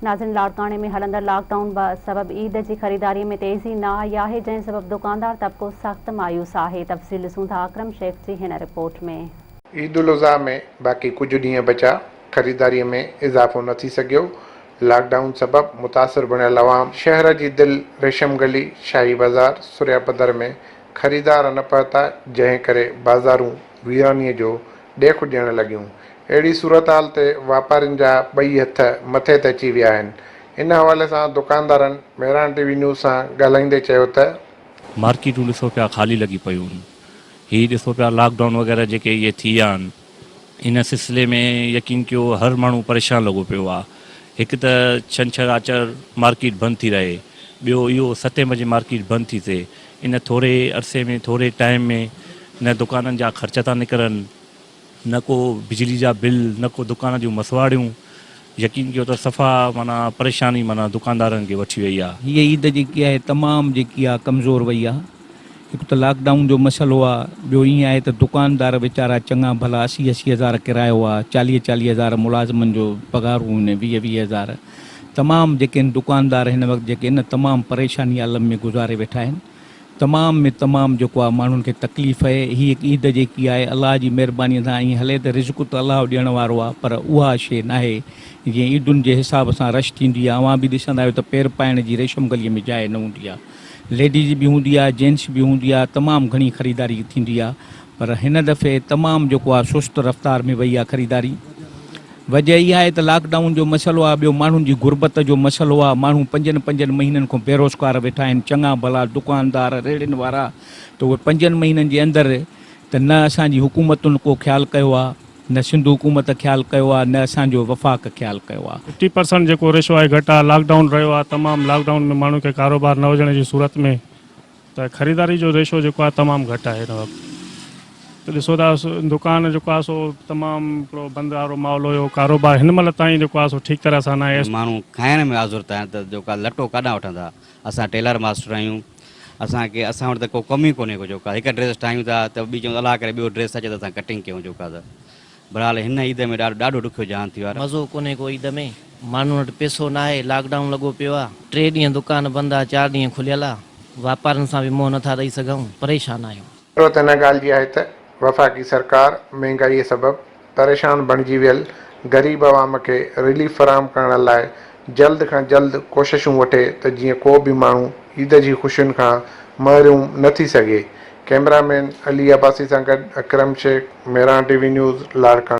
ناظرين لاڙڪاڻي ۾ هلندڙ لاڪ ڊائون سبب عيد جي خريداري ۾ تيزي نه آئي آهي جنهن سبب دڪاندار طبقو سخت مايوس آهي تفصيل ڏسون ٿا اڪرم شيخ جي هن رپورٽ ۾. عيد الاضحيٰ ۾ باقي ڪجهه ڏينهن بچيا، خريداري ۾ اضافو نه ٿي سگهيو، لاڪ ڊائون سبب متاثر بڻيل عوام شهر جي دل ريشم گلي، شاهي بازار، سريا پڌر ۾ خريدار نه پهتا، جنهن ڪري بازارون ويراني جو ڏيک ڏيڻ لڳيون. اهڙي صورتحال تي واپارين جا ٻئي هٿ مٿي تي اچي ويا آهن. ان حوالي سان دڪاندارن مهراڻ ٽي وي نيوز سان ڳالهائيندي چيو ته. مارڪيٽون ڏسو پيا خالي لڳي پيون آهن. هي ڏسو پيا لاڪ ڊائون وغيره جيڪي اهي ٿي ويا آهن ان سلسلي ۾ يقين ڪيو هر ماڻهو پريشان لڳو پيو آهي. هڪ ته ڇنڇر آچر مارڪيٽ بند ٿي رهي ٻيو اهو ستين بجي مارڪيٽ بند ٿي ٿئي ان ٿوري عرصي ۾ ٿوري ٽائيم ۾ نه دڪانن جا خرچ ٿا نڪرن نه ڪو بجلي جا بل نه ڪو دڪان جون مسواڙيون يقين ڪيو ته صفا معنيٰ پريشاني معنيٰ دڪاندارن کي وٺي وئي آ. هيء عيد جيڪي آهي تمام جيڪي آ ڪمزور وئي آ. هڪ ته لاڪ ڊائون جو مسئلو آ ٻيو ائين آهي ته دڪاندار ويچارا چڱا ڀلا 80 80 هزار ڪرايو آ 40 40 هزار ملازمن جو پگهارون آهن 20 20 هزار تمام جيڪي آهن دڪاندار هن وقت جيڪي آهن نه تمام پريشاني عالم ۾ گذاري ويٺا آهن. تمام ۾ تمام جيڪو آ ماڻهن کي تڪليف اهي هي هڪ عيد جيڪي آهي الله جي مهرباني سان ائين هلي ته رزق ته الله ڏيڻ وارو آ پر اها شي ناهي جيئن عيدن جي حساب سان رش ٿيندي آ اوهان به ڏسندا آهيو ته پير پائڻ جي ريشم گلي ۾ جاء نه هوندي آ ليڊيز به هوندي آ جينٽس به هوندي آ تمام گهڻي خريداري ٿيندي آ پر هن دفعي تمام جيڪو آ سست رفتار ۾ وئي آ خريداري. وجه اها آهي ته لاڪ ڊائون جو مسئلو آهي ٻيو ماڻهن جي غربت جو مسئلو آهي ماڻهو پنجن پنجن مهينن کان بيروزگار ويٺا آهن چڱا ڀلا دڪاندار ريڙهين وارا ته اهي پنجن مهينن جي اندر ته نه اسان جي حڪومتن ڪو خيال ڪيو آهي نه سنڌ حڪومت خيال ڪيو آهي نه اسان جو وفاق خيال ڪيو آهي. ففٽي پرسنٽ جيڪو ريشو آهي گهٽ آهي لاڪ ڊائون رهيو آهي تمام لاڪ ڊائون ۾ ماڻهن کي ڪاروبار نه هجڻ جي صورت ۾ ته خريداري جو ريشو جيڪو آهي تمام گهٽ آهي هن وقت ته ڏسو ٿا دڪان جيڪو آهي سو تمام هڪڙو بند وارو ماحول هيو ڪاروبار هن مهل تائين جيڪو آهي سو ٺيڪ طرح سان ناهي. ماڻهو کائڻ ۾ معذور ٿا آهن ته جيڪو آهي لٽو ڪاڏانهن وٺندا اسان ٽيلر ماسٽر آهيون اسان کي اسان وٽ ته ڪو ڪم ئي ڪونهي ڪو جيڪو آهي هڪ ڊريس ٺاهيون ٿا ته ٻي چون الله ڪري ٻيو ڊريس اچي ته اسان ڪٽنگ ڪيون جيڪو آهي ته بھرحال ھن عيد ۾ ڏاڍو ڏاڍو ڏکيو جھان ٿيو آ. مزو ڪونهي ڪو عيد ۾، ماڻهن وٽ پئسو ناهي، لاڪ ڊائون لڳو پيو آ، ٽي ڏينهن دڪان بند آ، چار ڏينهن کليل آ، واپارين سان به منهن نٿا ڏئي سگهون، پريشان آهيون. ضرورت ان ڳالهه جي آهي ته وفاقي سرڪار مهنگائي سبب پريشان بڻجي ويل غريب عوام کي رليف فراهم ڪرڻ لاء جلد کان جلد ڪوششون وٺي ته جيئن ڪو به ماڻهو عيد جي خوشين کان محروم نه ٿي سگهي. ڪئميرا مين علي عباسي سان گڏ Akram Shaikh, Mehran T V news, Larkana.